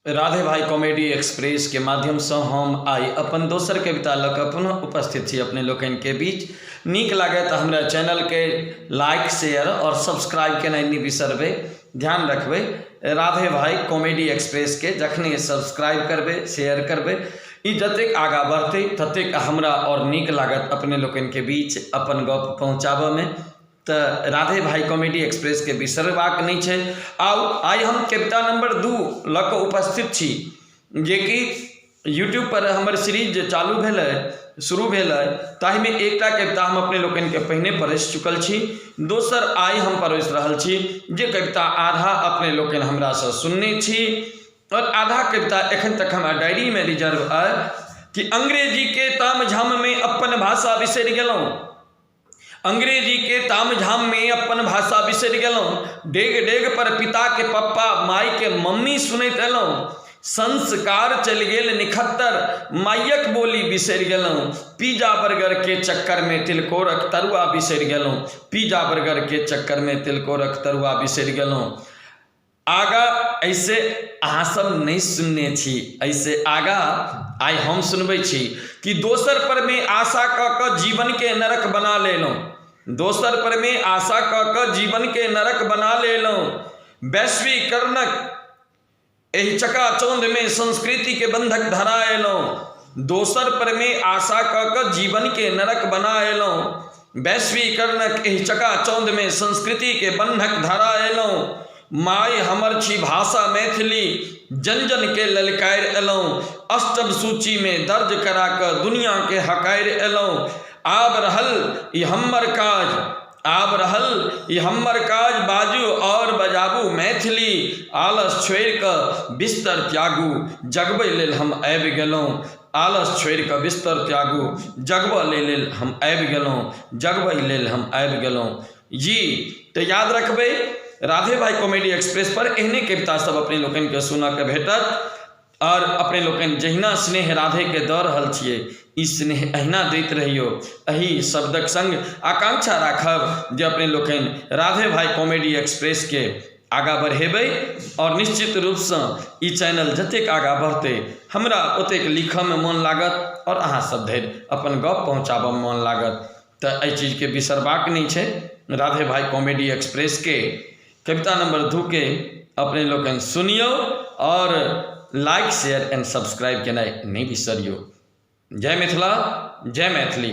राधे भाई comedy express के माध्यमसँ हम आइ अपन दोसर कविता लऽ कऽ पुनः उपस्थित छी अपने लोकनिके बीच। नीक लागय तऽ हमरा चैनलके लाइक, शेयर आओर सब्सक्राइब केनाइ नहि बिसरबै। ध्यान रखबै, राधे भाई कॉमेडी एक्सप्रेसके जखने सब्सक्राइब करबै, शेयर करबै, ई जतेक आगाँ बढ़तै ततेक हमरा आओर नीक लागत अपने लोकनिके बीच अपन गप पहुँचाबऽमे। तऽ राधे भाई कॉमेडी एक्सप्रेसके बिसरबाक नहि छै। आउ, आइ हम कविता नम्बर 2 लऽ कऽ उपस्थित छी, जेकि यूट्यूबपर हमर सीरीज जे चालू भेलै, शुरू भेलै, ताहिमे एकटा कविता हम अपने लोकनिके पहिने परसि चुकल छी। दोसर आइ हम परसि रहल छी, जे कविता आधा अपने लोकनि हमरासँ सुनने छी आओर आधा कविता एखन तक हमरा डायरीमे रिजर्व अइ कि अंग्रेजीके तामझाममे अपन भाषा बिसरि गेलहुँ, अंग्रेजीके तामझाममे अपन भाषा बिसरि गेलहुँ, डेग डेग पर पिताके पप्पा, मायके मम्मी सुनैत एलहुँ, संस्कार चलि गेल निखत्तर, मायक बोली बिसरि गेलहुँ, पिज्जा बर्गरके चक्करमे तिलकोरक तरुआ बिसरि गेलहुँ, पिज्जा बर्गरके चक्करमे तिलकोरक तरुआ बिसरि गेलहुँ। आगाँ एहिसँ अहाँसभ नहि सुनने छी, एहिसँ आगाँ आइ हम सुनबै छी कि दोसर परमे आशा कऽ कऽ जीवनके नरक बना लेलहुँ, दोसर परमे आशा कऽ कऽ जीवनके नरक बना लेलहुँ, वैश्वीकरणक एहि चकाचौंधमे संस्कृतिके बन्धक धरा अयलहुँ, दोसर परमे आशा कऽ कऽ जीवनके नरक बना अयलहुँ, वैश्वीकरणक एहि चकाचौंधमे संस्कृतिके बन्धक धरा अयलहुँ, माय हमर छी भाषा मैथिली, जन जनके ललकारि अयलहुँ, अष्टम सूचीमे दर्ज करा कऽ दुनिआँके हकारि अयलहुँ, आब रहल ई हमर काज, आब रहल ई हमर काज, बाजू आओर बजाबू मैथिली, आलस छोड़ि कऽ बिस्तर त्यागू, जगबै लेल हम आबि गेलहुँ, आलस छोड़ि कऽ बिस्तर त्यागू, जगबऽ लेल हम आबि गेलहुँ, जगबै लेल हम आबि गेलहुँ। जी तऽ याद रखबै, राधे भाई कॉमेडी एक्सप्रेस पर एहने कविता सब अपने लोकनिके सुनऽके भेटत। आओर अपने लोकनि जहिना स्नेह राधेके दऽ रहल छियै, ई स्नेह अहिना दैत रहियौ। एहि शब्दक सङ्ग आकांक्षा राखब जे अपने लोकनि राधे भाई कॉमेडी एक्सप्रेसके आगाँ बढ़ेबै आओर निश्चित रूपसँ ई चैनल जतेक आगाँ बढ़तै, हमरा ओतेक लिखऽमे मोन लागत आओर अहाँ सब धरि अपन गप पहुँचाबऽमे मोन लागत। तऽ एहि चीजके बिसरबाक नहि छै। राधे भाई कॉमेडी एक्सप्रेसके कविता नंबर 2 के अपने लोकनि सुनियौ आओर लाइक, शेयर एंड सब्सक्राइब केनाइ नहि बिसरियौ। जय मिथिला, जय मैथिली।